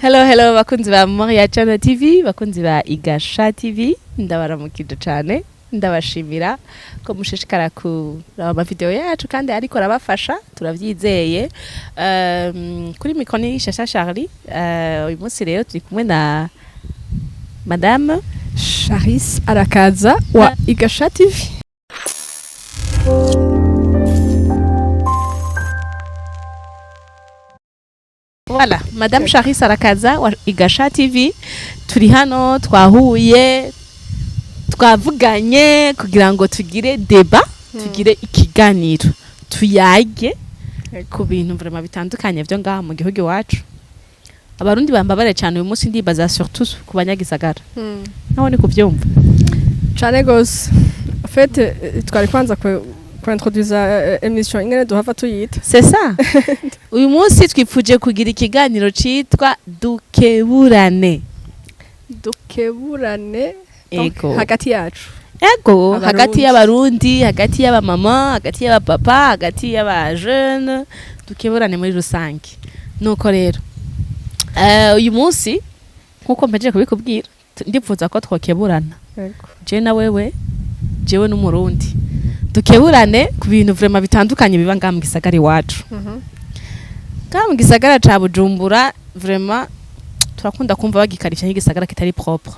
Hello, hello, bakunzi ba Moria Channel TV, bakunzi ba Igasha TV, ndabaramukije cyane, ndabashimira ko mushishikara kuraba amavideo yacu kandi ariko arabafasha, turavyizeye. Kuri micro ni Shasha Charlie. Uyu munsi rero turi kumwe na Madame Charis Arakaza wa Igasha TV. Voilà, Madame Charis Arakaza wa Igasha TV. Turi hano, twahuye, twavuganye kugira ngo tugire débat, tugire ikiganiro, tuyage ku bintu vraiment bitandukanye byo ngaha mu gihugu iwacu. Abarundi bambabare cyane uyu munsi, ndibaza surtout ku banyagisagara. Nawe ni kuvyumva? Cane gose. En fait, twari kwanza ku introduisa émission ingene duhava tuyita. C'est ça. Uyu munsi twipfuje kugira ikiganiro citwa Dukeburane. Dukeburane donc, Ego. hagati yacu. Ego, Abarundi. Hagati y'abarundi, hagati y'abamama, hagati y'abapapa, hagati y'abajene, dukeburane muri rusange. Nuko rero, uyu munsi nkuko mpejeje kubikubwira, ndipfuza ko twokeburana. Ego. Je na wewe, jewe n'umurundi. Dukeburane ku bintu vraiment bitandukanye biba ngaha mu gisagara iwacu. Ngaha mu gisagara ca Bujumbura, vraiment turakunda kumva bagikarisha nk'igisagara kitari propre.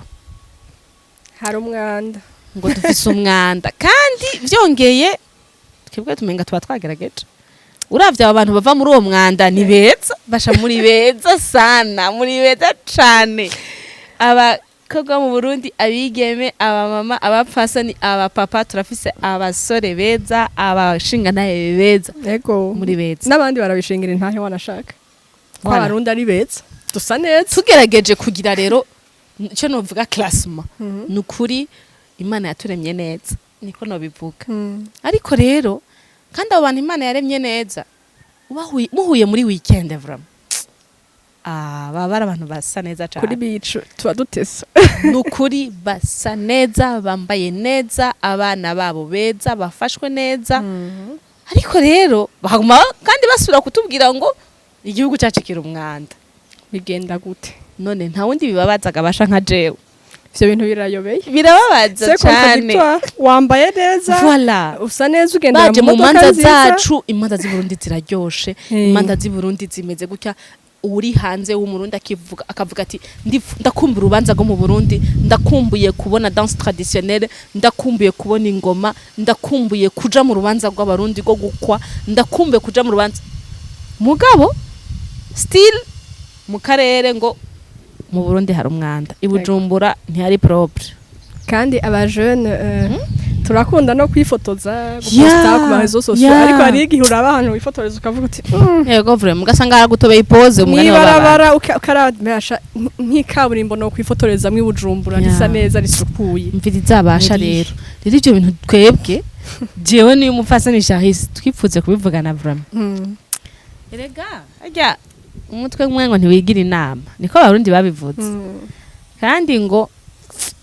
Hari umwanda. Ngo dufise umwanda, kandi vyongeye twebwe tumenga tuba twagerageje. Uravye aba bantu bava muri uwo mwanda ni beza, basha muri beza sana, muri beza cane. Abakobwa mu Burundi, abigeme, abamama, abapfasoni, abapapa, turafise abasore beza, abashingantahe beza. Ego. Muri beza. N'abandi barabishingira intahe wanashaka. Ko Voilà. abarundi ari beza. Dusa neza. Tugerageje kugira rero icyo novuga classement, ni ukuri Imana yaturemye neza, niko nobivuga. Ariko rero kandi abo bantu Imana yaremye neza, muhuye muri weekend, vraiment, ah, baba ari abantu basa neza Kuri cyane. beach tuba dutesa. Ni ukuri basa neza, bambaye neza, abana babo beza, bafashwe neza. Ariko rero baguma kandi basubira kutubwira ngo igihugu cyacu kiri umwanda. Bigenda gute? None nta wundi bibabazaga basha nka jewe? Ivyo bintu birayobeye. Birababaza C'est cyane. contradictoire. Wambaye neza. Voilà. Usa neza, ugendera Baje mu mu modoka manza nziza. zacu, imanza z'i Burundi ziraryoshe. Imanza z'i Burundi zimeze gutya, uri hanze w'umurundi akivuga, akavuga ati: "Ndakumbuye urubanza rwo mu Burundi, ndakumbuye kubona danse traditionnelle, ndakumbuye kubona ingoma, ndakumbuye kuja mu rubanza rw'abarundi rwo gukwa, ndakumbuye kuja mu rubanza." Mugabo still mu karere ngo mu Burundi hari umwanda, i Bujumbura ntihari propre. Kandi aba jeune turakunda no kwifotoza, guposta ku ma réseaux sociaux, ariko hari igihe uraba ahantu wifotoreza ukavuga uti Yego, vraiment, ugasanga haragutobeye ipoze umugani w'abana. Mw'ibarabara ukarabasha nk'ikaburimbo no kwifotoreza mw'i Bujumbura risa neza, risukuye. Mvira izabasha. Rero ibyo bintu twebwe, jewe niyo umupfasoni Charisse, twipfuze kubivugana vraiment. Erega harya umutwe umwe ngo ntiwigira inama, niko abarundi babivuze. Kandi ngo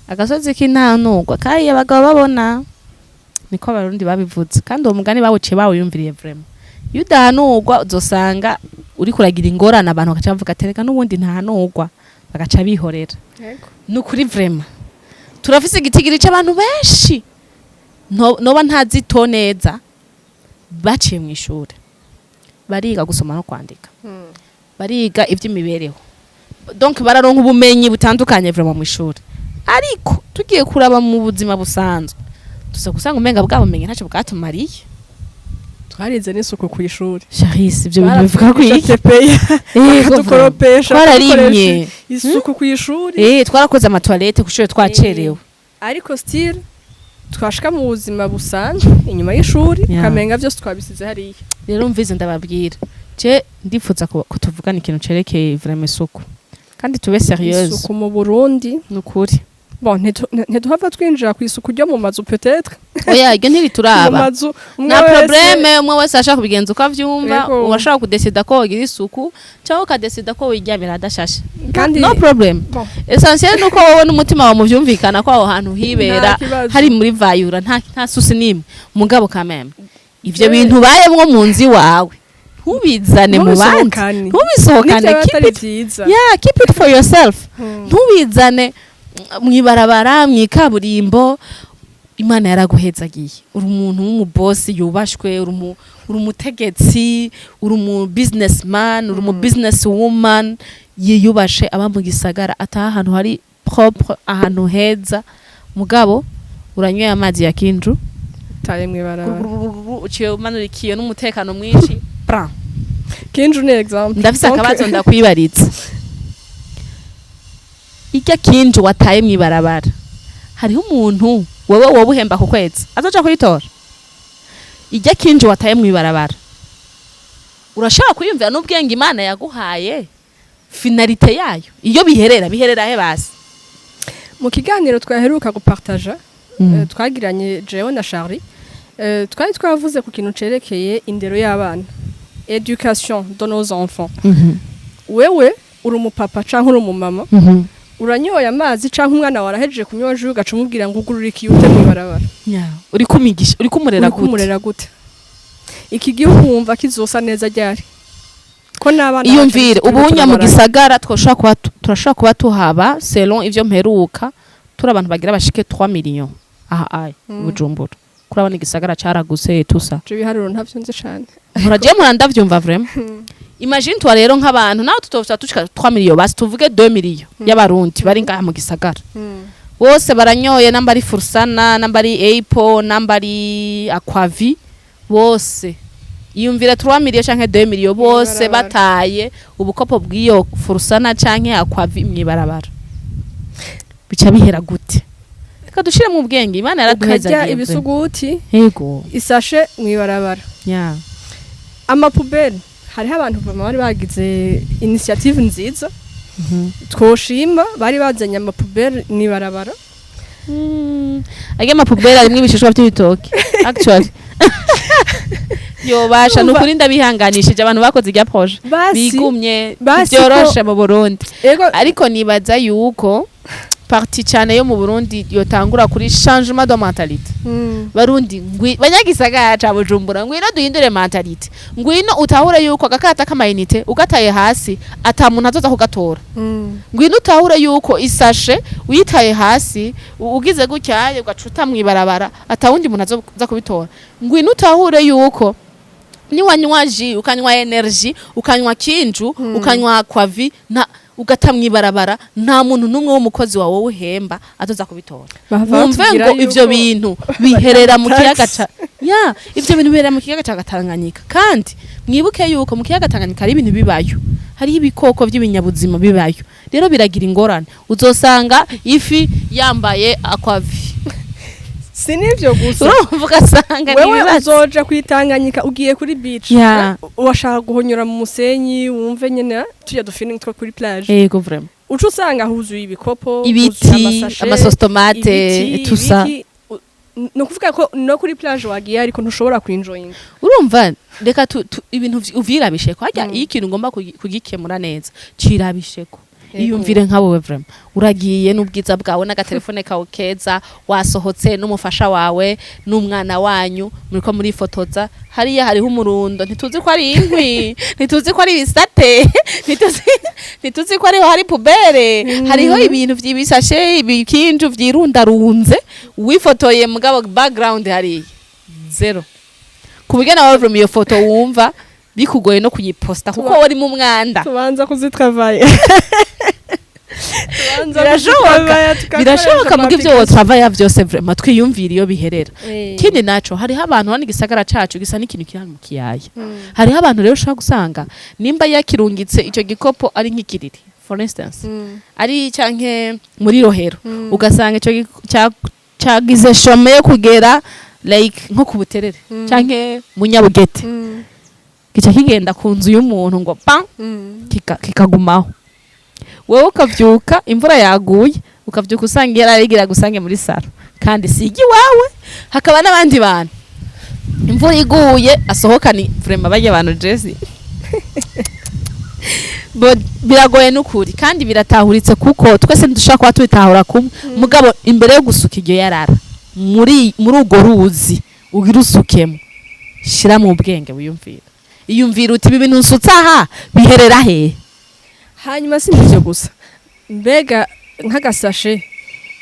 agasozi k'intanugwa kariya abagabo babona, niko abarundi babivuze. Kandi uwo mugani bawuciye bawuyumviriye vraiment. Iyo udahanurwa uzosanga uri kuragira ingorane, abantu bagaca bavuga ati: "Reka n'ubundi ntahanurwa," bagaca bihorera. Ni ukuri vraiment turafise igitigiri c'abantu benshi noba ntazito neza, baciye mu ishuri, bariga gusoma no kwandika, bariga ivy'imibereho, donc bararonka ubumenyi butandukanye vraiment mu ishuri. Ariko tugiye kuraba mu buzima busanzwe, tuza gusanga umenga bwa bumenyi ntacyo bwatumariye. Twarize n'isuku ku ishuri. Charisse, ibyo bintu bivuga ku iki? TPE. Yego, bakadukoropesha, twararimye. bakadukoresha isuku ku ishuri. Twarakoze amatoilette ku ishuri twacerewe. Ariko still twashika mu buzima busanzwe inyuma y'ishuri, ukamenga byose twabisize hariya. Rero mvize ndababwira, je ndifuza ko tuvugana ikintu cerekeye vraiment isuku, kandi tube sérieuse. Isuku mu Burundi. Nukuri. Bon, ntiduhava twinjira ku isuku ryo mu mazu peut-être. Oya, iryo Mu ntirituraba. mazu umwe Nta wese problème, umwe wese ashaka kubigenza uko avyumva. Yego. Urashobora kudesida ko wogira isuku cyangwa ukadesida ko wiryamira adashashe. Kandi no problem. Bon. Essentiel nuko wowe n'umutima wawe muvyumvikana ko aho hantu hibera Nta kibazo. hari muri vayura, nta souci nimwe. Mugabo quand même ivyo bintu bayemwo mu nzu iwawe, Ntubizane mu bandi. Ntubisohokane. Ntubisohokane. Nivyo Keep atari it, vyiza. yeah, keep it for yourself. Ntubizane mw'ibarabara, mw'ikaburimbo. Imana yaraguhezagiye, uri umuntu w'umubosi yubashwe, uri umutegetsi, uri umu businessman, uri umu business woman yiyubashe, aba mu gisagara, ataha ahantu hari propre, ahantu heza, mugabo uranyweye amazi ya Kinju, Taye mw'ibarabara. uciye umanura ikiyo n'umutekano mwinshi, bran. Kinju ni exemple. Ndafise Donc, akabazo ndakwibaritse: irya Kinju wataye mw'ibarabara, hariho umuntu wewe woba uhemba ku kwezi azoja kuyitora? Irya Kinju wataye mw'ibarabara, urashobora kwiyumvira n'ubwenge Imana yaguhaye finalité yayo iyo biherera, biherera he basi? Mu kiganiro twaheruka gupartaja, twagiranye jewe na Charlie, twari twavuze ku kintu cerekeye indero y'abana, éducation de nos enfants. Wewe uri umupapa canke uri umumama, uranyoye amazi canke umwana wawe arahejeje kunywa jus, ugaca umubwira ngo ugurure ikiyo ute mw'ibarabara. Uri kumigisha, uri kumurera Uri gute? Kumurera gute? Iki gihugu wumva kizosa neza ryari ko n'abana Iyumvire. bacu Ubunya mu turabara? gisagara twoshobora kuba turashobora kuba tuhaba, selon ivyo mperuka, turi abantu bagira bashike 3 millions aha ay Bujumbura. Kurabona igisagara caraguse tusa. Je ibiharuro ntavyo nzi cane. Muragiye murandavyumva vraiment. Imagine toi rero nk'abantu nawe tutofita tushika 3 millions, basi tuvuge 2 millions y'Abarundi bari ngaha mu gisagara, bose baranyoye, namba ari Fursana, namba ari Apple, namba ari Aquavi, bose iyumvira 3 millions canke 2 millions bose Mw'ibarabara. bataye ubukopo bw'iyo Fursana canke Aquavi mw'ibarabara, bica bihera gute? Reka dushire mu bwenge Imana Ukarya yaraduhezagiye. ibisuguti, Yego. isashe mw'ibarabara, amapoubelles. Hariho abantu bama bari bagize initiative nziza twoshima, bari bazanye amapoubelles mw'ibarabara. Arya amapoubelles arimwo ibishishwa by'ibitoki actually. Yobasha Urumva- nukuri ndabihanganishije abantu bakoze irya projet. Basi Bigumye. Basi. Byoroshe mu Burundi. Ego. Ariko nibaza yuko partie cyane yo mu Burundi yotangura kuri changement de mentalité. Barundi ngwi banyagisagara ca Bujumbura, ngwino duhindure mentalité. Ngwino utahure yuko agakata k'amayinite ugataye hasi ata muntu azoza kugatora. Ngwino utahure yuko isashe uyitaye hasi, ugize gutya ugacuta mw'ibarabara, atawundi muntu azoza kubitora. Ngwino utahure yuko niwanywa jus, ukanywa energy, ukanywa Kinju, ukanywa Aquavi na ugata mw'ibarabara, nta muntu n'umwe w'umukozi wawe uhemba azoza kubitora. Bahava Wumve batubwira ngo ivyo yuko bintu biherera mu kiyaga tax. ca ya ivyo bintu biherera mu kiyaga ca Tanganyika. Kandi mwibuke yuko mu kiyaga Tanganyika hari ibintu bibayo, hariho ibikoko by'ibinyabuzima bibayo. Rero biragira ingorane, uzosanga ifi yambaye Aquavi. Si n'ivyo gusa. Urumva, ugasanga ni Wewe ibibazo. uzoja kwitanganyika ugiye kuri beach, washaka guhonyora mu musenyi, wumve nyene tuya dufeeling two kuri plage, Yego, vraiment. uca usanga huzuye ibikopo, Ibiti, huzuye amasashe, amasauce tomate, ibiti, tusa. ibiki. Ni ukuvuga ko no kuri plage wagiye ariko ntushobora kuenjoyinga. Urumva, reka ibintu uvyirabisheko harya. Iyo ikintu ugomba kugikemura neza, cirabisheko. Iyumvire nka wowe vraiment uragiye n'ubwiza bwawe n'agatelefone kawe keza, wasohotse n'umufasha wawe n'umwana wanyu, muriko murifotoza hariya, hariho umurundo, ntituzi ko ari inkwi, ntituzi ko ari ibisate, ntituzi ko ariho hari poubelle, hariho ibintu vy'ibisashe, ibikinju vyirundarunze, wifotoye mugabo background hariya zéro, ku buryo nawe from iyo foto wumva bikugoye no kuyiposta kuko wari mu mwanda. Tubanza kuzitravaye. Birashoboka, birashoboka, muga ivyo wotravaya vyose, vraiment twiyumvira iyo biherera. Ikindi naco, hariho abantu hano, igisagara cacu gisa n'ikintu kiri hano mu kiyaya. Hariho abantu rero ushobora gusanga nimba yakirungitse ico gikopo ari nk'ikiriri, for instance, ari canke muri Rohero, ugasanga ico cagize chemin yo kugera like nko ku Buterere canke mu Nyabugete, gica kigenda ku nzu y'umuntu ngo pa, kikagumaho. Wewe ukavyuka imvura yaguye, ukavyuka usanga yararigira gusange muri salon, kandi si iwawe. Hakaba n'abandi bantu imvura iguye asohokana. Vraiment barya abantu jesi bo biragoye n'ukuri, kandi biratahuritse kuko twese ntidushobora kuba tubitahura kumwe. Mugabo imbere yo gusuka iryo yarara muri urwo ruzi ugira usukemo, shira mu bwenge, wiyumvira. Iyumvira uti: "Ibi bintu nsutse aha biherera he?" Hanyuma si ivyo gusa, mbega nk'agasashe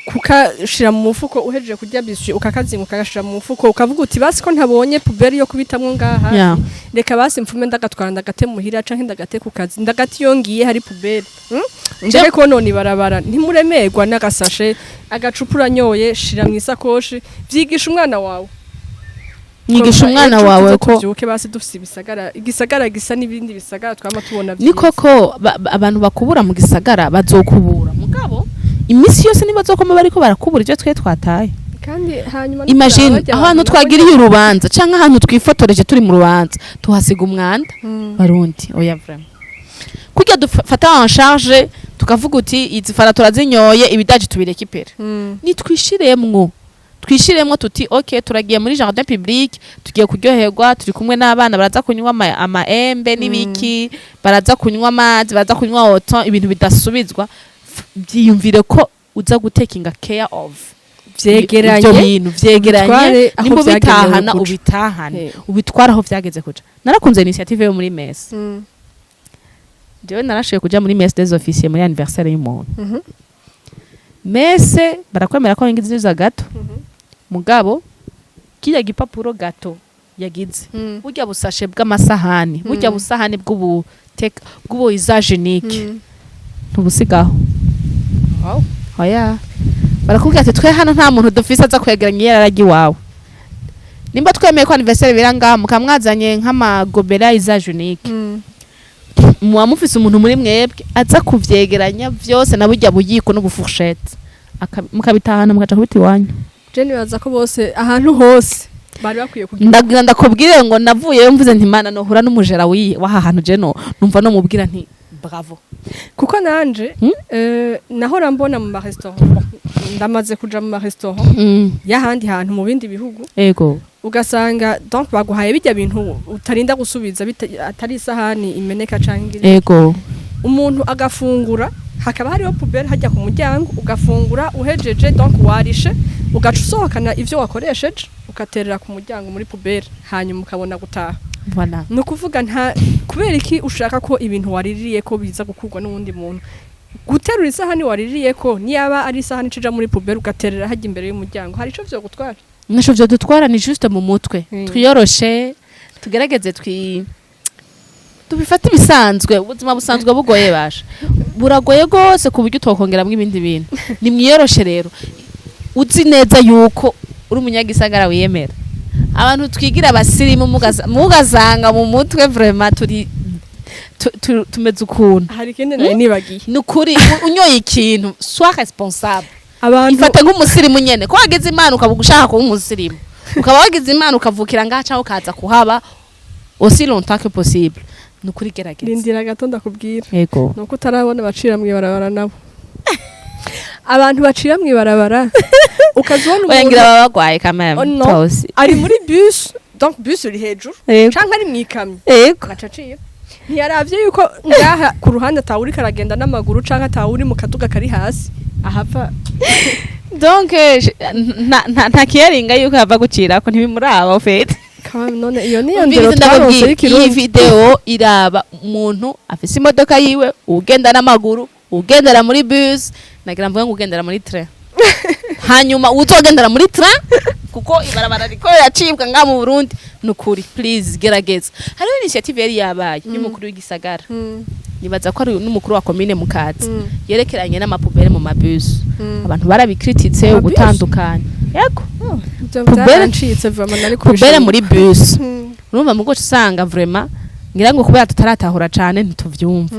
kukashira mu mufuko, uhejeje kurya biscuit ukakazinga ukagashira mu mufuko, ukavuga uti: "Basi ko ntabonye poubelle yo kubitamwo ngaha, reka basi mfume ndagatwara ndagate muhira canke ndagate ku kazi, ndagate iyo ngiye hari poubelle, Ndeke konona ibarabara." Ntimuremerwa n'agasashe, agacupa uranyoye, shira mu isakoshi. Vyigisha umwana wawe. Mwigisha umwana Ejo wawe tuze ko tuvyuke basi dufise ibisagara, igisagara gisa n'ibindi bisagara twama tubona ni vyiza. Koko abantu bakubura mu gisagara bazokubura, mugabo iminsi yose ntibazokoma bariko barakubura ivyo twe twataye. Kandi hanyuma no Imagine kuraba barya ahantu bantu nabo twagiriye urubanza canke ahantu twifotoreje turi mu rubanza, tuhasiga umwanda. Barundi, oya, vraiment, kurya dufata en charge tukavuga uti: "Izi fara turazinyoye, ibidaji tubirekipere." Nitwishiremwo, twishiremwo tuti: "Ok, turagiye muri jardin public, tugiye kuryoherwa, turi kumwe n'abana, baraza kunywa amaembe n'ibiki, baraza kunywa amazi, baraza kunywa oto, ibintu bidasubizwa." Byiyumvire ko uza gutakinga care of vyegeranye, ivyo bintu, vyegeranye, ubitware aho nimba vyagenewe ubitahana, kuja. Ubitahane, ubitware aho vyageze kuja. Narakunze initiative yo muri mess. Jewe narashoboye kuja muri mess des officiers muri anniversaire y'umuntu. Mess barakwemera ko winjiza gâteau, mugabo kirya gipapuro gâteau yagize, burya busashe bw'amasahani, burya busahani bw'ubu bw'ubu usage unique, ntubusigaho. Oya, barakubwira ati: "Twe hano nta muntu dufise aza kwegeranya iyararagi iwawe. Nimba twemeye ko anniversaire bira ngaha, mukamwazanye nk'amagobelets usage unique, muba mufise umuntu muri mwebwe aza kuvyegeranya vyose na burya buyiko n'ubufourchette, mukabitahana, mukaja kubita iwanyu." Je nibaza ko bose, ahantu hose bari bakwiye kugira. Ndagira ndakubwire ngo navuyeyo mvuze nti: "Mana, nohura n'umujera w'aha hantu, je no numva no mubwira nti bravo." Kuko nanje nahora mbona mu marestaurant, bon, ndamaze kuja mu marestaurant y'ahandi hantu mu bindi bihugu, ugasanga donc baguhaye bijya bintu utarinda gusubiza, atari isahani imeneka canke umuntu agafungura, hakaba hariho poubelle hajya ku muryango, ugafungura uhejeje, donc warishe, ugaca usohokana ivyo wakoresheje ugaterera ku muryango muri poubelle, hanyuma ukabona gutaha. Voilà. Ni ukuvuga nta kubera iki ushaka ko ibintu waririye ko biza gukurwa n'uwundi muntu guterura isahani waririye ko. Niyaba ari isahani cija muri poubelle, ugaterera hajya imbere y'umuryango, hari ico vyo gutwara? Ntaco vyo dutwara, ni juste mu mutwe. Twiyoroshe, tugerageze tubifate ibisanzwe. Ubuzima busanzwe bugoye, basha, buragoye rwose ku buryo utokongeramwo ibindi bintu. Nimwiyoroshe rero. Uzi neza yuko uri umunyagisagara wiyemera, abantu twigira abasirimu, mugasanga mu mutwe vraiment turi tumeze ukuntu. Hari ikindi nari nibagiye. Ni ukuri, unyoye ikintu, sois responsable. Abantu Ifate nk'umusirimu nyene, ko wagize Imana ukaba ushaka kuba umusirimu, ukaba wagize Imana ukavukira ngaha cyangwa ukaza kuhaba aussi longtemps que possible, ni ukuri gerageza. Rindira gato ndakubwira. Yego. Nuko utarabona bacira mw'ibarabara nabo, abantu bacira mw'ibarabara, ukazibona Oya, umuntu ngira baba bagwaye quand même. Oh, no. Toi aussi. Ari muri bus, donc bus uri hejuru, canke ari mw'ikamyo, agaca acira, ntiyaravye yuko ngaha ku ruhande atawuriko aragenda n'amaguru canke atawuri mu kaduga kari hasi ahava. Donc nta kiyaringa yuko yava gucirako, ntibimuraba au fait. Quand même, none iyo niyo ndero Umvirize, twaronse ndababwira, iyi y'ikirundi? video iraba umuntu afise imodoka yiwe, ugenda n'amaguru, ugendera muri bus, nagira mvuge ngo ugendera muri train, hanyuma uzogendera muri train, kuko ibarabara riko riracibwa ngaha mu Burundi. Nukuri, please, gerageza. Hariho initiative yari yabaye y'umukuru w'igisagara, nibaza ko ari n'umukuru wa komine Mukazi, yerekeranye n'amapoubelles mu mabus. Abantu barabikrititse. Amabus? Ugutandukanya, yego. Ibyo byarancitse vraiment, nari Poubelle kubishima. muri bus. Urumva mugo usanga vraiment ngira ngo kubera tutaratahura cane ntituvyumva.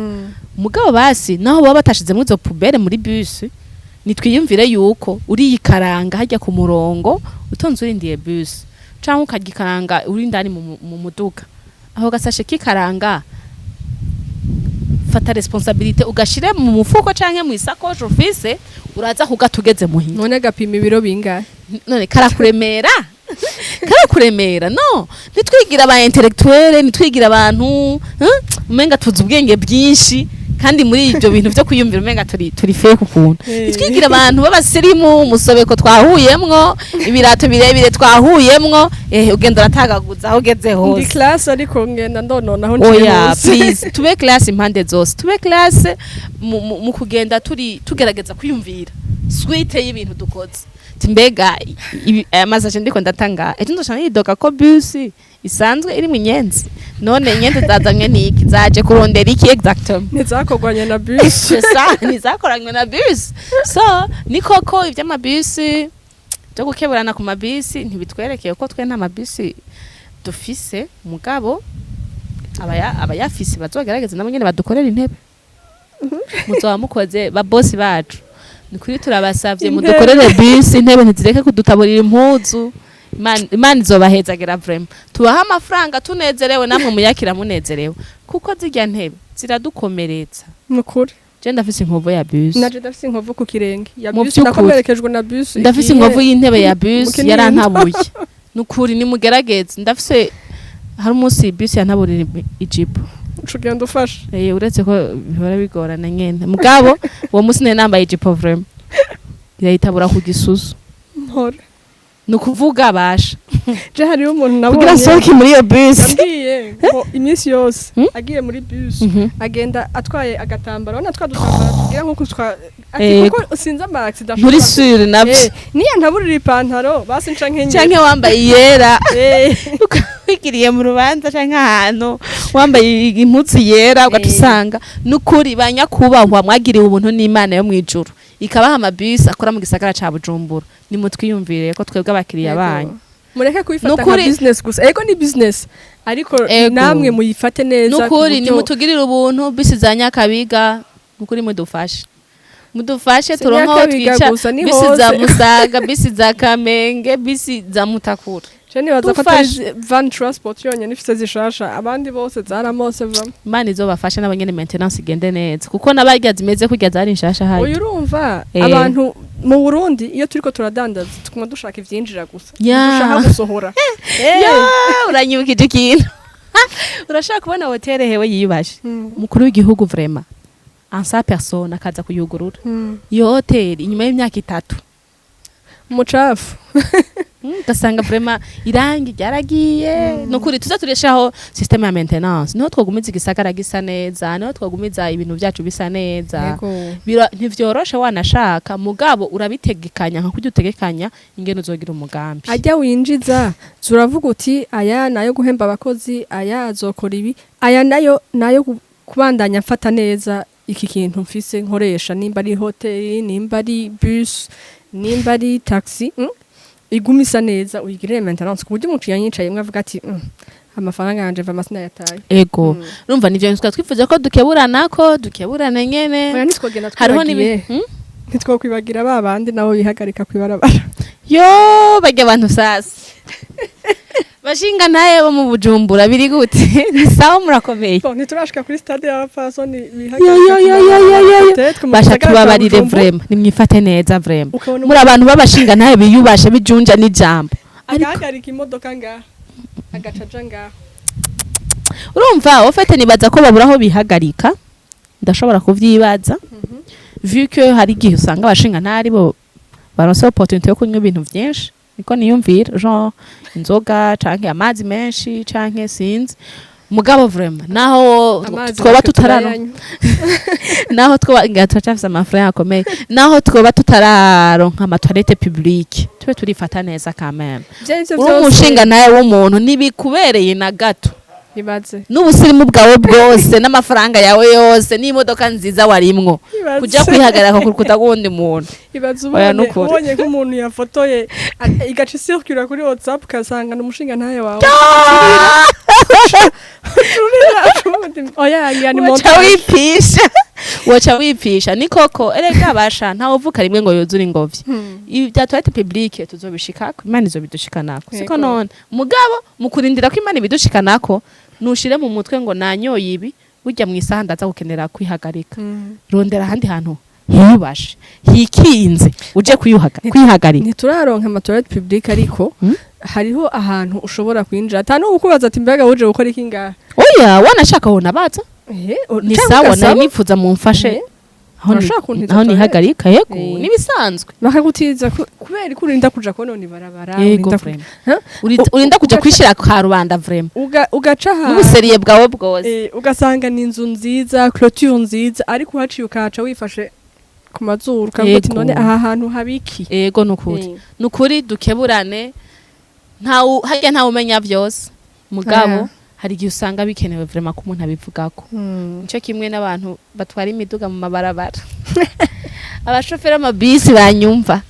Mugabo basi naho baba batashizemo izo poubelle muri bus, nitwiyumvire yuko uriyikaranga hajya ku murongo utonze urindiye bus, canke ukarya ikaranga uri indani mu muduga, aho gasashe k'ikaranga, fata responsabilité ugashire mu mufuko canke mu isakoshi ufise, uraza kugatugeze muhira. None gapima ibiro bingahe? None karakuremera? Karakuremera? No ntitwigira aba intellectuel, ntitwigira abantu, umenga tuzi ubwenge bwinshi. Kandi muri ibyo bintu byo kwiyumvira umenga turi fake ukuntu, ntitwigire abantu b'abasirimu. Umusobeko twahuyemwo, ibirato birebire twahuyemwo, ugenda uratagaguza aho ugeze Ndi hose. classe, ariko ngenda ndonona aho ngiye Oya, hose. please, tube classe impande zose, tube classe mu kugenda turi tugerageza kwiyumvira suite y'ibintu dukoze. Ati mbega aya masaje ndiko ndatanga, ejo nzoca nidoga ko bus isanzwe irimo inyenzi? None inyenzi zazanywe n'iki? Zaje kurondera iki exactement? Ntizakorwanye na bus. C'est ça, ntizakoranywe na bus. So ni koko ivy'amabisi byo gukeburana ku mabisi ntibitwerekeye, ko twe nta mabisi dufise. Mugabo abayafise bazogerageza nabo nyene badukorera intebe. Muzoba mukoze, ba boss bacu. Ni kuri turabasavye. Intebe. Mudukorere bisi, intebe ntizireke kudutaburira impuzu. Imana izobahezagira vraiment. Tubaha amafaranga tunezerewe, namwe muyakira munezerewe, kuko zirya ntebe ziradukomeretsa. Nukuri. Je ndafise inkovu ya bus. Naje ndafise inkovu ku kirenge ya Mu bus. vy'ukuri. Nakomerekejwe na bus. Ndafise igiye inkovu y'intebe ya mu bus. Kinindo. Yarantabuye nukuri. Nimugerageze. Ndafise, hari umunsi bus yantaburira ijipo. Uca ugenda ufashe. Uretse ko bihora bigorana nyene, mugabo uwo munsi nari nambaye ijipo, vraiment irayitabura ku gisusu. Mpora. Ni ukuvuga basha Je hariho umuntu kugira nabonye nsohoke muri iyo bus. yambwiye ngo iminsi yose agiye muri bus agenda atwaye agatambaro, urabona twa dutambaro tugira nkuko twa ati kuko sinzi ama accident Nturi sûre navyo. Niya ntaburira ipantaro basi nca nkenyera. Canke wambaye iyera, wigiriye mu rubanza canke ahantu wambaye impuzu yera, ugaca usanga nukuri. Banyakubahwa mwagiriwe ubuntu n'Imana yo mw'ijuru ikabaha amabisi akora mu gisagara ca Bujumbura, nimutwiyumvire ko twebwe abakiriya banyu. Mureke kubifata nka business gusa. Ego, ni business, ariko namwe muyifate neza ku Nukuri, nimutugirire ubuntu, bisi za Nyakabiga, nukuri mudufashe, mudufashe Si turonke aho Nyakabiga twica. gusa, ni Bisi za hose. Musaga, bisi za Kamenge, bisi za Mutakura. Je nibaza ko atari Dufashe. Van Transport yonyene ifise zishasha, abandi bose zaramose vamo. Imana izobafashe nabo nyene, maintenance igende neza, kuko n'abarya zimeze kurya zari nshasha hari. Oya, urumva, abantu mu Burundi iyo turiko turadandaza tuguma dushaka ivyinjira gusa, dushaka gusohora. Ya, uranyibukije ikintu. Urashaka kubona hoteli hewe yiyubashe, umukuru w'igihugu vraiment en sa personne akaza kuyugurura iyo hoteli inyuma y'imyaka 3, Umucafu. Ugasanga vraiment irangi ryaragiye. Nukuri tuza tureshaho système ya maintenance, niho twogumiza igisagara gisa neza, niho twogumiza ibintu byacu bisa neza. Ntivyoroshe wanashaka, mugabo urabitegekanya nka kurya utegekanya ingene uzogira umugambi. Ajya winjiza zuravuga uti aya nayo guhemba abakozi, aya azokora ibi, aya nayo nayo kubandanya mfata neza iki kintu mfise nkoresha, nimba ari hoteli, nimba ari bus, nimba ari taxi, iguma isa neza, uyigirire maintenance ku buryo umuntu yanyicayemwo avuga ati amafaranga yanje mva amasina yataye." Ego, urumva nivyo bintu twari twifuza ko dukeburana, ko dukeburana nyene. Oya, ntitwogenda Hariho twibagiye. n'ibi Ntitwokwibagira ba bandi nabo bihagarika kwibarabara. Yo, barya abantu sasa bashinga naye bo mu Bujumbura, biri gute? Ni sawa, murakomeye? Bon, ntiturashika kuri stade y'abapfasoni Yo, yo, yo, yo, yo, yo, yo. bihagarika. Basha, tubabarire vraiment, nimwifate neza vraiment. Ukabona Muri abantu b'abashinga ntaye biyubashe, bijunja n'ijambo, ariko agahagarika imodoka ngaha, agaca aja ngaha. Urumva, au fait nibaza ko babura aho bihagarika. Ndashobora kuvyibaza, vu que hari igihe usanga abashinga ntari bo baronse opportunité yo kunywa ibintu vyinshi, niko niyumvira, genre inzoga canke amazi menshi canke sinzi. Mugabo vraiment naho Amazi twoba natwe tutararo turayanywa. Naho twoba ngira turacafise amafaranga akomeye, naho twoba tutararonka ama toilettes publiques, tube turifata neza quand même. Ivyo arivyo Uri vyose, umushinga nawe w'umuntu, ntibikubereye na gato. Ibaze. N'ubusirimu bwawe bwose n'amafaranga yawe yose n'imodoka nziza warimwo, Ibaze. kuja kwihagarara ku rukuta rw'uwundi muntu. Ibaze Oya, ubonye nukuri. ubonye nk'umuntu yafotoye igaca isirikira kuri WhatsApp, ukasanga ni umushinga ntaye wawe. Ucurira, ucundi, oya ngira ni Woca montage. wipisha, woca wipisha. Ni koko erega basha, ntawe uvuka rimwe ngo yuzure ingobyi. Ibi bya toilette publique tuzobishikako, Imana izobidushikanako, siko? Yego. None mugabo mu kurindira ko Imana ibidushikanako, nushire mu mutwe ngo nanyoye ibi, burya mu isaha ndaza gukenera kwihagarika. Rondera ahandi hantu hiyubashe, hikinze, uje kwihagarika. Ntituraronka ama toilette publique, ariko hariho ahantu ushobora kwinjira ata n'ukubaza ati mbega wuje gukora iki ngaha? Oya, wanashaka wona baza. Ni Canke sawa, ugasaba. nari nifuza mumfashe aho Urashobora kuntiza aho toilette. nihagarika, yego, nibisanzwe. Bakagutiza kubera ko urinda kuja konona ibarabara, Yego. urinda Vraiment. Huh? Urinda kuja kwishira ka rubanda, vraiment. Ugaca ahantu N'ubuseriye bwawe bwose. Ugasanga ni inzu nziza, clôture nziza, ariko uhaciye ukahaca wifashe ku mazuru, ukavuga ati: "None aha hantu habiki?" Yego, nukuri. Nukuri dukeburane, ntawe harya, ntawe umenya byose, mugabo hari igihe usanga bikenewe vraiment ko umuntu abivugako. Nico kimwe n'abantu batwara imiduga mu mabarabara, abashoferi b'amabisi banyumva,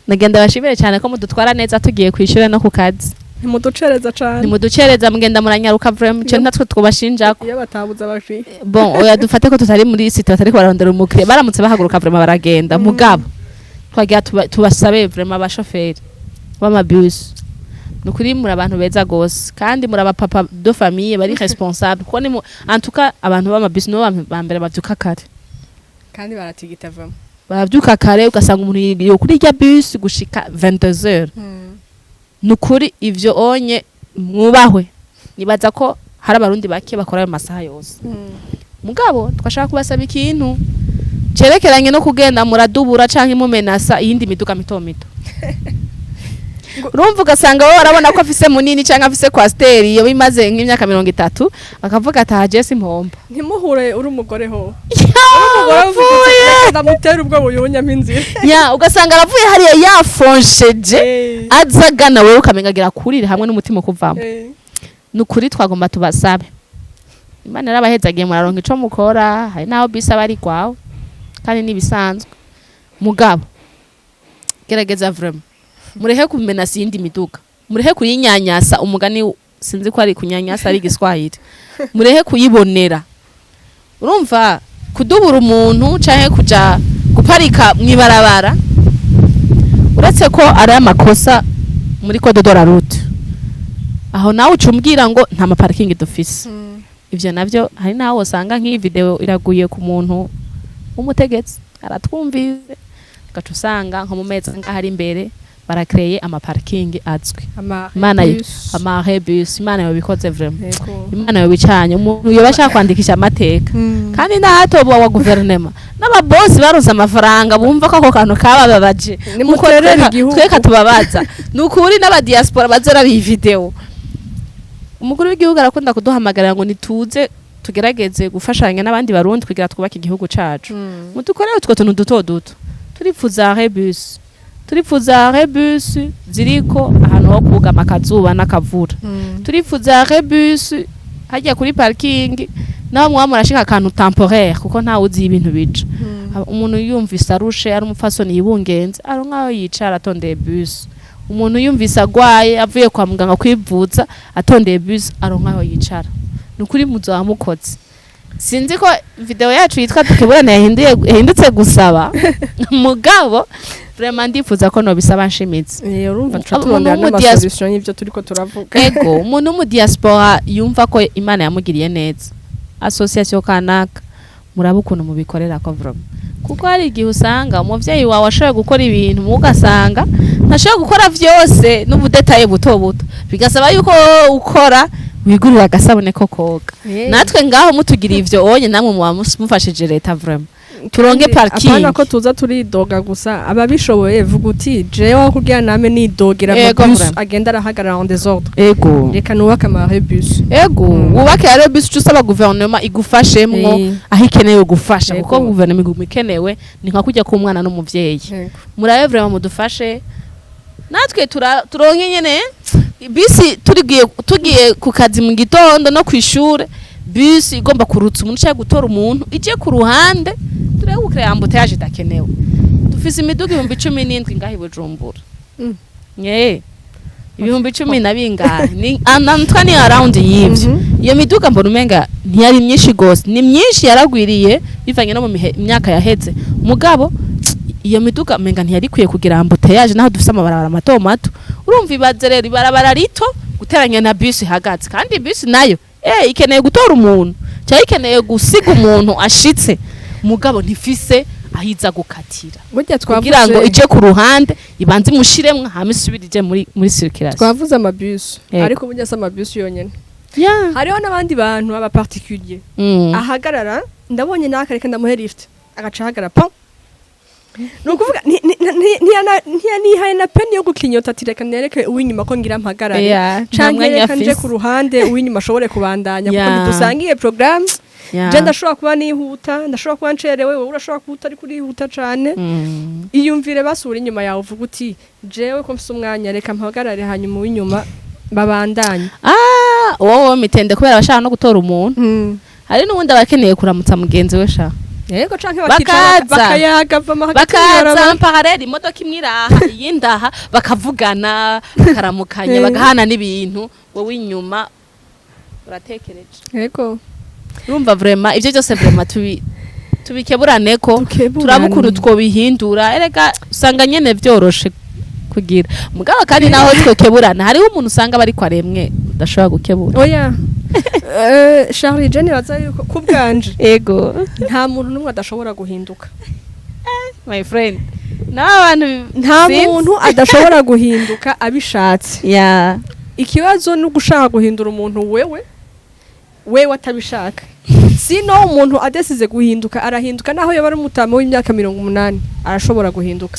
nagenda bashimire cyane ko mudutwara neza tugiye kwishyura no ku kazi. Ntimuducereza cane. Ntimuducereza, mugenda muranyaruka vraiment, ico natwe twobashinjako. Iyo batabuze abakiriya. Bon, oya, dufate ko tutari muri site, batariko bararondera umukiriya, baramutse bahaguruka vraiment baragenda. Mugabo twagira tubasabe vraiment, abashoferi b'amabisi, nukuri muri abantu beza gose, kandi muri abapapa de famille bari responsable, kuko ni en tout cas abantu b'amabisi nibo bantu ba mbere bavyuka kare. Kandi baratigita vamo. Baravyuka kare, ugasanga umuntu yiriwe kuri irya bus gushika 22h. Nukuri ivyo onye mwubahwe, nibaza ko hari Abarundi bake bakora ayo masaha yose. Mugabo twashaka kubasaba ikintu cerekeranye no kugenda muradubura canke mumenasa iyindi miduga mito mito. Urumva, ugasanga wowe urabona ko afise munini canke afise Coaster iyo bimaze nk'imyaka 30, akavuga ati: "Aha simpomba." Ntimuhure uri umugore, ho uri umugore uvuga uti: "Reka ndamutera ubwo buyunyamo inzira." Ya, ugasanga aravuye hariya yafonsheje, aza agana wewe, ukamenga agira kurire hamwe n'umutima ukuvamo. Ni ukuri twagomba tubasabe, Imana yarabahezagiye, muraronka ico mukora, hari n'aho bisi aba ari gwawe kandi n'ibisanzwe. Mugabo gerageza vraiment murehe kumenasa iyindi miduga, murehe kuyinyanyasa. Umugani sinzi ko ari kunyanyasa, ari igiswahili, murehe kuyibonera. Urumva, kudubura umuntu canke kuja guparika mw'ibarabara, uretse ko ari amakosa muri code de la route, aho nawe uca umbwira ngo nta maparikingi dufise. Ivyo navyo hari naho usanga nk'iyi video iraguye ku muntu w'umutegetsi aratwumvise, ugaca usanga nko mu mezi angahe ari imbere barakreye amaparikingi azwi. Imana ama bus, Imana yobikoze vraiment. Imana yobicanye, umuntu yoba ashaka kwandikisha amateka, kandi n'ahatoba wa guverinema n'ababosi baronse amafaranga bumva ko ako kantu kabababaje. Nimuterere igihugu. Tweka tubabaza, ni ukuri n'abadiaspora bazora iyi video. Umukuru w'igihugu arakunda kuduhamagarira ngo nituze tugerageze gufashanya n'abandi Barundi kugira twubake igihugu cacu. Mudukorere utwo tuntu duto duto. Turipfuza rebus, turipfuza rebus ziriko ahantu ho kugama akazuba n'akavura. Turipfuza rebus hajya kuri parking, naho mwaba murashika akantu temporaire, kuko ntawe uzi ibintu bica. Umuntu yumvise arushe, ari umupfasoni yibungenze, ari nkaho yicara atondeye bus. Umuntu yumvise agwaye, avuye kwa muganga kwivuza, atondeye bus, aronka aho yicara. Ni ukuri muzoba mukoze. Sinzi ko video yacu yitwa "Dukeburane" yahinduye, yahindutse gusaba, mugabo vraiment ndifuza ko nobisaba nshimitse. Urumva tuca Umuntu turondera n'amasolution y'ivyo turiko turavuga. Ego, umuntu wo mu diaspora yumva ko Imana yamugiriye neza, association kanaka, murabe ukuntu mubikorera ko vraiment, kuko hari igihe usanga umuvyeyi wawe ashoboye gukora ibintu, muwe ugasanga ntashoboye gukora vyose n'ubudetaye buto buto, bigasaba yuko wowe ukora, wigurira agasabune ko koga. Natwe ngaho mutugiriye ivyo onye, namwe muba mufashije leta vraiment, turonke Kandi parking. apana ko tuza turidoga gusa. Ababishoboye, vuga uti: "Jewe aho kugira name nidogera amabus Vraiment. agenda arahagarara en désordre, reka nubake ama bus." Ego, wubake rero bisi, uca usaba guverinoma igufashemwo aho ikenewe gufasha, kuko guverinoma iguma ikenewe, ni nka kujya k'umwana n'umuvyeyi. Murabe vraiment mudufashe, natwe turonke nyene bisi, turigiye tugiye ku kazi mu gitondo no kw'ishure, bisi igomba kurutsa umuntu cyangwa gutora umuntu ije ku ruhande, turebe gukora embouteillage idakenewe. Dufise imiduga 17,000 ngaho i Bujumbura. Ibihumbi cumi na bingahe, ni anantwa ni around y'ivyo. Iyo miduga mbona umenga ntiyari myinshi gose, ni myinshi, yaragwiriye bivanye no mu myaka yaheze, mugabo iyo miduga umenga ntiyari ikwiye kugira embouteillage naho dufise amabarabara mato mato. Urumva, ibaze rero ibarabara rito guteranya na bisi ihagaze, kandi bisi nayo ikeneye gutora umuntu cyangwa ikeneye gusiga umuntu ashitse, mugabo ntifise aho iza gukatira Burya kugira ngo twavuze ije ku ruhande, ibanze imushiremwo, hama isubire ije muri circulation. Twavuze amabus, ariko burya si amabus yonyene. Hariho n'abandi bantu aba particulier ahagarara, ndabonye naka, reka ndamuhe lift, agaca ahagarara pa. Ni ukuvuga ntiyanihaye na peine yo gukinyota ati reka nereke uw'inyuma ko ngira mpagarare, Yeah, nta canke mwanya reka nje afise. ku ruhande, uw'inyuma ashobore kubandanya, kuko ntidusangiye programme. Je ndashobora kuba nihuta, ndashobora kuba ncerewe, wowe urashobora kuba utari kurihuta cane. Iyumvire basura inyuma yawe, uvuga uti jewe ko mfise umwanya, reka mpagarare, hanyuma uw'inyuma babandanye. Ah, wowe mitende kubera abashaka no gutora umuntu, hari n'ubundi aba akeneye kuramutsa mugenzi we sha. Yego, canke bakicara Bakaza. bakayaga vama hagati Bakaza mw'ibarabara. Parallèle, imodoka imwe iraha, iyindi aha, bakavugana, bakaramukanya, bagahana n'ibintu, wowe inyuma uratekereje. Urumva vraiment ivyo byose, vraiment tubikeburane ko Dukeburane. turabe ukuntu twobihindura. Erega usanga nyene vyoroshe kugira mugabo, kandi naho twokeburana hariho umuntu usanga bariko aremwe udashobora gukebura. Oya, Charlie, je nibaza yuko ku bwanje nta muntu n'umwe adashobora guhinduka. My friend, n'abantu Nta sinzi. muntu adashobora guhinduka abishatse. Ikibazo ni ugushaka guhindura umuntu wewe atabishaka. Sino umuntu adesize guhinduka arahinduka, naho yaba ari umutama w'imyaka 80 arashobora guhinduka.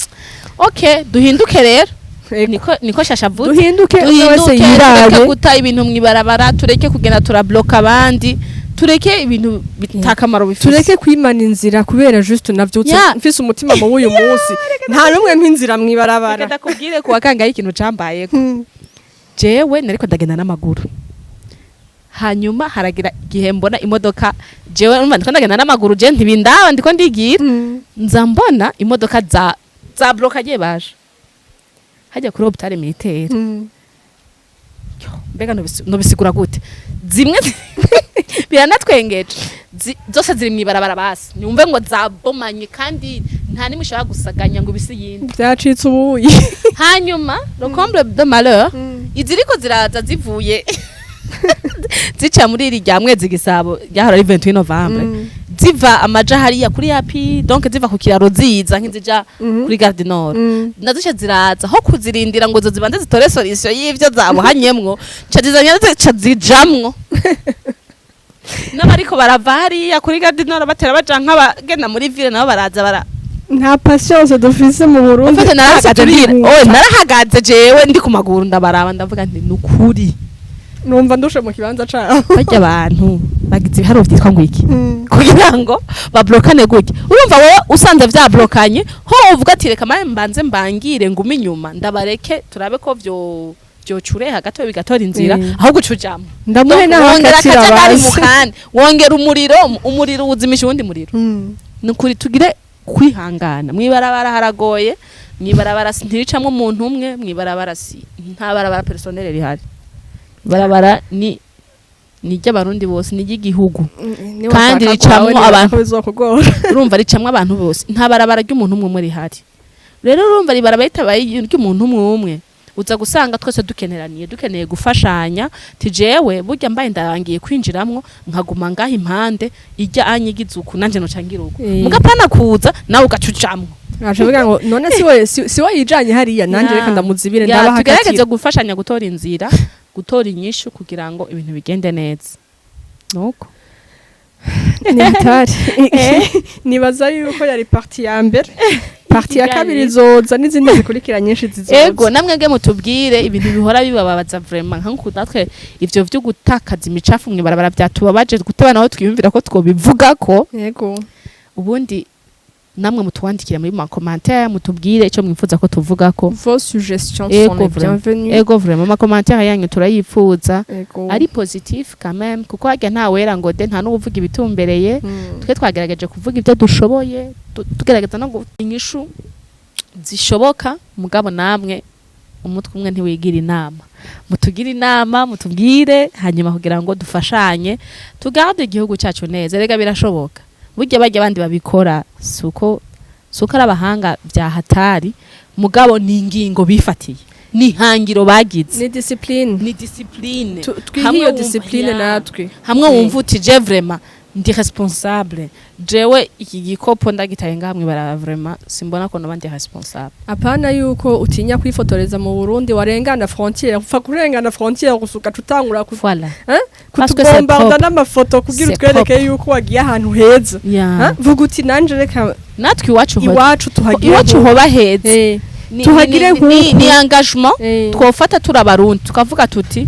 Okay, duhinduke rero. Ego. Niko shasha avuze. Duhinduke, umwe wese Duhinduke, yirabe. tureke guta ibintu mw'ibarabara, tureke kugenda turabloka abandi, tureke ibintu bitakamaro bifise. Tureke kwimana inzira kubera juste navyutse mfise umutima mubi uyu munsi, nta n'umwe mpa inzira Reka mw'ibarabara. ndakubwire kuwa kangahe ikintu cambayeko. Jewe nariko ndagenda n'amaguru, hanyuma haragira igihe mbona imodoka. Jewe urumva ndiko ndagenda n'amaguru, je ntibindaba, ndiko ndigira, nza mbona imodoka za blokagiye baje hajya kuri hôpital militaire. Mbega nobisigura gute? Zimwe biranatwengeje. Zose ziri mw'ibarabara, basi nyumve ngo zabomanye, kandi nta nimwe ishobora gusaganya ngo ibisi yindi. Byacitse ubuyi. Hanyuma le comble de malheur, iziriko ziraza zivuye zica muri iri rya Mwezi Gisabo ryahora ari 28 novembre, ziva amaja hariya kuri yapi, donc ziva ku kiraro ziza nk'izija kuri Gare du Nord, nazo ziraza, ho kuzirindira ngo zo zibanze zitore solution y'ivyo zabuhanyemwo, ca zizanya ca zijamwo n'abariko barava hariya kuri Gare du Nord batera baja nk'abagenda muri ville, nabo baraza bara Nta patience dufise mu Burundi. En fait, narahagaze Twese mbwira, oye, narahagaze jewe ndi ku maguru, ndabaraba, ndavuga nti nukuri numva ndushe mu kibanza cabo. Barya abantu bagize ibiharuro vyitwa ngo iki kugira ngo bablokane gutya? Urumva wowe usanze vyablokanye, ho uvuga ati reka maye mbanze mbangire, ngume inyuma, ndabareke, turabe ko vyocureha gato bigatora inzira, aho guca ujamwo. Ndamuhe Donc, wongera n'ahakatira akajagari mu basi. kandi wongera umuriro, umuriro uzimisha uwundi muriro. Nukuri tugire kwihangana. Mwibarabara haragoye, mwibarabara ntiricamwo umuntu umwe, mwibarabara si nta barabara personnel rihari. Barabara ni ry'Abarundi bose, ni ry'igihugu. Kandi ricamwo abantu. Bizokugora. Urumva ricamwo abantu bose, nta barabara ry'umuntu umwe umwe rihari. Rero urumva ribarabara ritabaye ry'umuntu umwe umwe, uza gusanga twese dukeneraniye, dukeneye gufashanya. Tijewe burya mbaye ndarangiye kwinjiramwo, nkaguma ngaha impande ijya anyigize uku, nanje noca ngira uku. Mugapana kuza nawe ugacucamwo. Aje avuga ngo none si we yijanye hariya, nanje reka ndamuzibire, ndabaha. Tugerageze gufashanya gutora inzira, gutora inyishu kugira ngo ibintu bigende neza, nuko. Ni hatari. Nibaza yuko yari partie ya mbere, partie ya kabiri izoza n'izindi zikurikira nyinshi zizoza. Ego, namwe nge mutubwire ibintu bihora bibababaza vraiment, nka natwe ivyo vyo gutakaza imicafu mwibarabara vyatubabaje guteba, naho twiyumvira ko twobivuga ko. Ubundi namwe mutuwandikire muri ma commentaire, mutubwire ico mwifuza ko tuvuga ko. Vos suggestions Ego, sont les vraiment. bienvenues. Ego, vraiment ama commentaire yanyu turayifuza, ari positif quand même, kuko harya nta wera ngo de, nta n'uwuvuga ibitumbereye. Twe twagerageje kuvuga ibyo dushoboye, tugerageza no inyishu zishoboka. Mugabo namwe umutwe umwe ntiwigira inama, mutugire inama, mutubwire, hanyuma kugira ngo dufashanye tugarde igihugu cyacu neza. Rega birashoboka, burya bajya abandi babikora suko ari abahanga bya hatari, mugabo ni ingingo bifatiye, ni hangiro bagize. Ni discipline. Ni discipline. Twihe Hamwe iyo wumva- discipline natwe. Hamwe wumva uti je vraiment Ndi responsable. Jewe iki gikopo ndagitaye ngaha mw'ibarabara, vraiment simbona ko noba ndi responsable. Apana yuko utinya kwifotoreza mu Burundi, warengana frontière, upfa kurengana frontière gusa ugaca utangura ku Voilà. Hein? Parce que c'est Kutubombarda propre. n'amafoto kugira C'est utwereke propre. yuko wagiye ahantu heza. Yeah. Hein? Vuga uti nanje reka Natwe iwacu iwacu tuhagire iwacu hoba heza. Tuhagire Ni nk'uku. Engagement twofata turi Abarundi, tukavuga tuti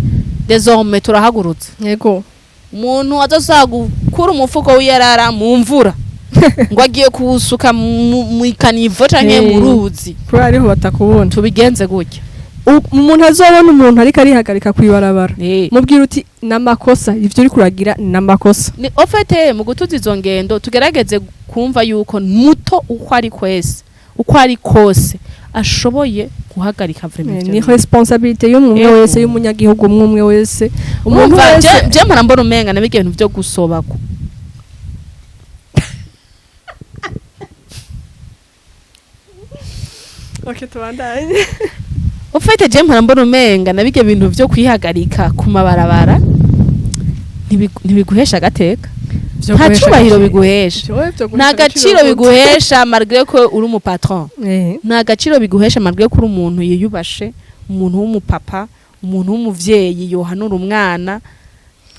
désormais turahagurutse. Umuntu azoza gukura umufuko w'iyarara mu mvura ngo agiye kuwusuka mu caniveau canke mu ruzi, kubera ariho batakubona. Tubigenze gutya. Umuntu azobona umuntu ariko arihagarika kwibarabara, mubwira uti namakosa, ivyo uri kuragira namakosa. Ni au fait mu gutuza izo ngendo, tugerageze kumva yuko muto uko ari kwese, uko ari kose, ashoboye guhagarika vraiment ivyo Ni bintu. responsabilité y'umuntu wese, y'umunyagihugu umwe umwe wese, umuntu Urumva, wese. Je mpora mbona umenga nabirya bintu vyo gusoba Okay, tubandanye. Au fait je mpora mbona umenga nabirya bintu vyo kwihagarika ku mabarabara ntibiguhesha agateka, nta cubahiro biguhesha, nta gaciro biguhesha, malgré ko uri umu patron, nta gaciro biguhesha malgré ko uri umuntu yiyubashe, umuntu w'umupapa, umuntu w'umuvyeyi yohanura umwana,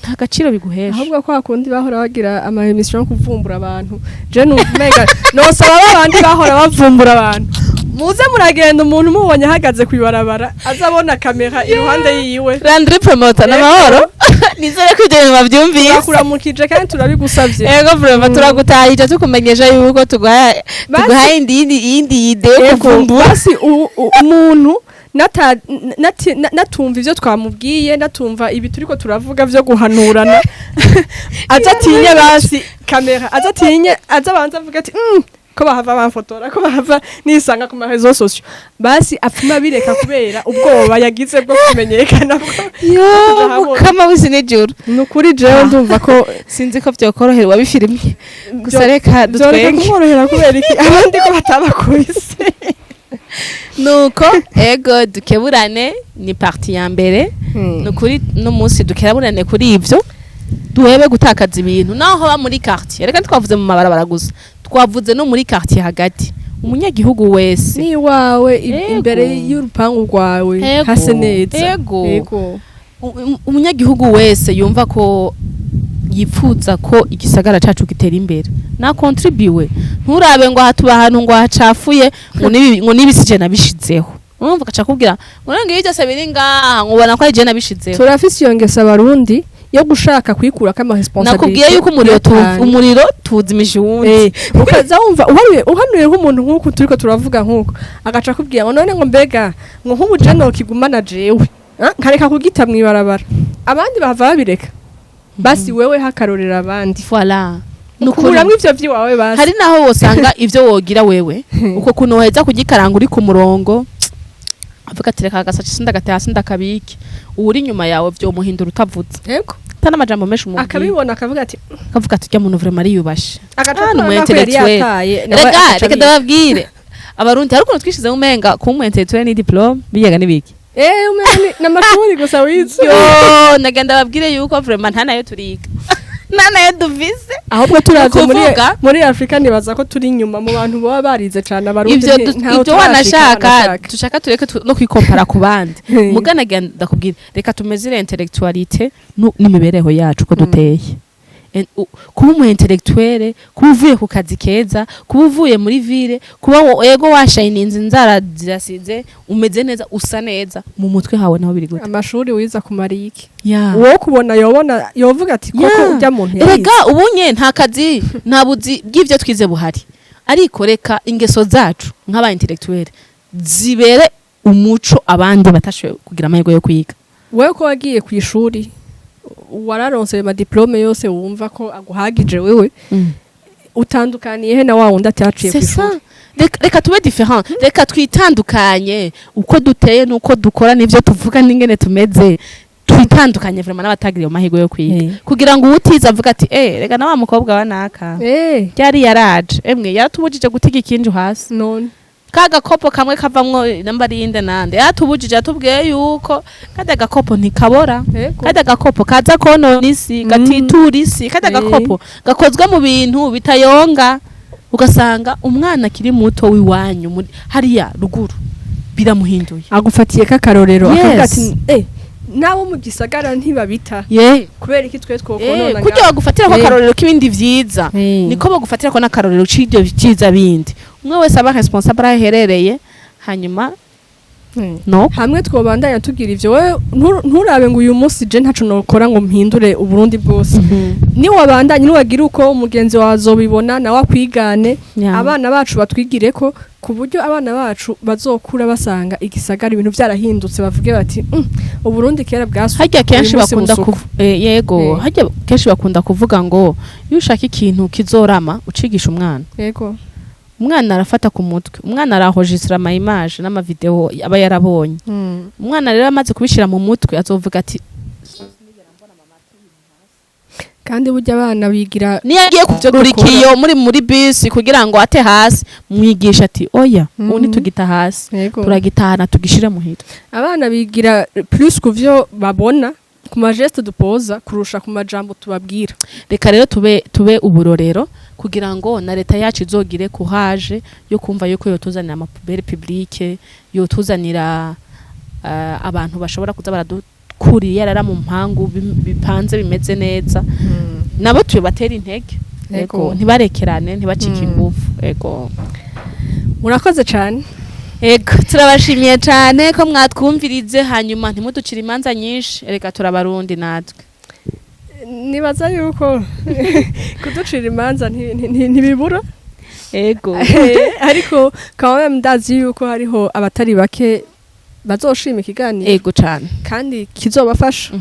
nta gaciro biguhesha. Ahubwo kwa kundi bahora bagira ama émission yo kuvumbura abantu, je numva umenga nosaba babandi bahora bavumbura abantu, muze muragenda, umuntu mubonye ahagaze kwibarabara azabona kamera iruhande yiwe. Landry Promoter, n'amahoro, nizere ko ibyo bintu bavyumvise. Turakuramukije kandi turabigusavye. Ego, vraiment turagutahije, tukumenyesha yuko tuguhaye tuguhaye iyindi idée yo kuvumbura. Basi umuntu natumva ivyo twamubwiye, natumva ibi turiko turavuga vyo guhanurana, aza atinye basi kamera, aza atinye, aza abanza avuga ati ko bahava bamfotora, ko bahava nisanga ku ma réseaux sociaux", basi apfuma bireka kubera ubwoba yagize bwo kumenyekana Yo. Kuja habona. Mukama w'isi n'ijuru. Ni ukuri, jewe ndumva ko Sinzi ko vyokorohera uwabifirimye gusa, reka vyoreka dutwenge. Kumworohera kubera iki? Abandi ko batabakubise? Nuko ego dukeburane, ni partie ya mbere. Ni ukuri n'umunsi dukeburane kuri ivyo, duhebe gutakaza ibintu naho ba muri quartier. Reka ntitwavuze mu mabarabara gusa, twavuze no muri quartier hagati, umunyagihugu wese. Ni iwawe, imbere y'urupangu rwawe hase neza. Umunyagihugu wese yumva ko yipfuza ko igisagara cacu gitera imbere na contribuer. Nturabe ngo aha tuba ahantu ngo hacafuye, ngo nibi sije nabishizeho. Urumva gaca kubwira ngo none ibi byose biri ngaha, ngo ubona ko ari je nabishizeho. Turafise iyo ngeso Abarundi yo gushaka kwikurako ama responsabilité. Nakubwiye yuko umuriro umuriro tuwuzimisha uwundi. Ukaza wumva uhanuye nk'umuntu nk'uku turiko turavuga nk'uko, agaca akubwira ngo none ngo mbega ngo nk'ubu je nokigumana jewe, ah, nkareka kugita mw'ibarabara, abandi bahava babireka? Basi wewe hakarorera abandi. Voilà. Nukuri. Ukuramwo ivyo vy'iwawe basi. Hari naho wosanga ivyo wogira wewe, uko kuntu woheza kugikaranga uri ku murongo, avuga ati reka agasaci sindagate hasi ndakabike, uwuri inyuma yawe vyomuhindura utavuze, ata n'amajambo menshi umubwiye. Akabibona akavuga ati Akavuga ati urya muntu vraiment ariyubashe. Agaca Ah, ni akora umu nako yari intellectuel. yataye nawe Rega agaca reka abiba. ndababwire, Abarundi hari ukuntu twishize umenga kuba umu intellectuel ni diplôme, biyaga n'ibiki. Umenga n'amashuri gusa wize. Yo, nagenda babwire yuko vraiment nta nayo turiga, nta nayo dufise. Ahubwo turavye muri Ukuvuga- muri Afrika, nibaza ko turi inyuma mu bantu baba barize cane. Abarundi Ivyo ntaho ivyo turashika. wanashaka Wanashaka. Tushaka tureke no kwikompara ku bandi. Mugana ndakubwira, reka tumezire intellectualité n'imibereho yacu uko duteye. Kuba umu intellectuel, kuba uvuye ku kazi keza, kuba uvuye muri ville, kuba ego washininze, inzara zirasize, umeze neza, usa neza mu mutwe hawe, naho biri gute? Amashuri wiza kumara iki? Yeah. Uwo kubona yobona yovuga ati koko urya muntu yarize. Erega ubunye nta kazi, nta buzi bw'ivyo twize buhari, ariko reka ingeso zacu nk'aba intellectuel zibere umuco abandi batashoboye kugira amahirwe yo kwiga. Wewe ko wagiye ku ishuri, wararonse ayo ma diplôme yose, wumva ko aguhagije, wewe utandukaniye he na wa wundi ataciye ku C'est ça. ishuri? Reka tube différent, reka twitandukanye uko duteye n'uko dukora n'ivyo tuvuga n'ingene tumeze, twitandukanye vraiment n'abatagira ayo mahirwe yo kwiga, kugira ngo uwutize avuga ati reka na wa mukobwa wa naka ryari yaraje, emwe yaratubujije gutiga ikinju hasi. None Ka gakopo kamwe kavamwo namba rinde nande yatubujije, atubwiye yuko kada gakopo ntikabora, kada gakopo kaza konona isi, gatitura isi, kada gakopo gakozwe mu bintu bitayonga. Ugasanga umwana akiri muto w'iwanyu hariya ruguru biramuhinduye. Agufatiye k'akarorero, akavuga ati: "Nabo mu gisagara ntibabita, kubera iki twe twokonona?" Kurya bagufatira ko akarorero k'ibindi vyiza, niko bagufatira ko n'akarorero c'ivyo vyiza bindi. Umwe wese aba responsable aho aherereye, hanyuma no Hamwe twobandanya tugira ivyo, wewe nturabe ngo uyu munsi je ntaco nokora ngo mpindure Uburundi bwose. Niwabandanya, niwagira uko, umugenzi wawe azobibona, nawe akwigane. Abana bacu batwigireko, ku buryo abana bacu bazokura basanga igisagara ibintu vyarahindutse, bavuge bati: "Uburundi kera bwasuku, Harya kenshi uyu munsi bakunda busuku." Yego. Harya kenshi bakunda kuvuga ngo iyo ushaka ikintu kizorama, ucigisha umwana. Umwana arafata ku mutwe, umwana arahojisira ama image n'ama video aba yarabonye. Umwana rero amaze kubishira mu mutwe, azovuga ati: Kandi burya abana bigira Niyo agiye kugura ikiyo muri bisi kugira ngo ate hasi, mwigisha ati: "Oya, ubu ntitugita hasi, turagitahana tugishire muhira." Abana bigira plus ku vyo babona, ku ma geste dupoza, kurusha ku majambo tubabwira. Reka rero tube uburorero kugira ngo na leta yacu izogire courage yo kumva yuko yotuzanira ama poubelles publiques, yotuzanira abantu bashobora kuza baradukuriye yarara mu mpangu bipanze bimeze neza. Nabo tubatera intege. Ego, ntibarekerane, ntibacike ingufu. Ego. Murakoze cyane. Ego, turabashimiye cyane ko mwatwumvirize. Hanyuma ntimuducire imanza nyinshi, reka turabarundi natwe. Nibaza yuko kuducira imanza ntibibura. Ariko quand même ndazi yuko hariho abatari bake bazoshima ikiganiro Ego cyane. kandi kizobafasha.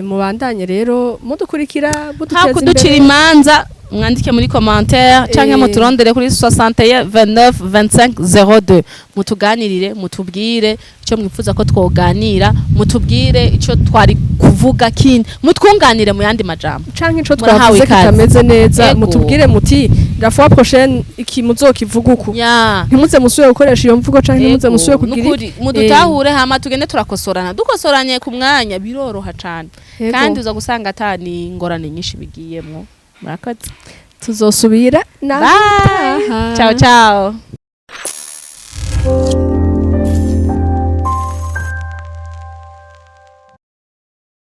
Mubandanye rero mudukurikira, Ha muduteza kuducira imbere. imanza, mwandike muri commentaire canke muturondere kuri 61 29 25 02, mutuganirire, mutubwire icyo mwifuza ko twoganira, mutubwire icyo twari kuvuga kindi, mutwunganire mu yandi majambo. Canke ico Murahawe twavuze ikaze. kitameze neza, mutubwire muti: "La fois prochaine iki muzokivuga uku, ntimuze musubire gukoresha iyo mvugo", canke "ntimuze musubire kugira iki." Nukuri mudutahure, hama tugende turakosorana. Dukosoranye ku mwanya biroroha cane, kandi uza gusanga ata ni ingorane nyinshi bigiyemwo. Murakoze. Tuzosubira na Bye. Ciao ciao.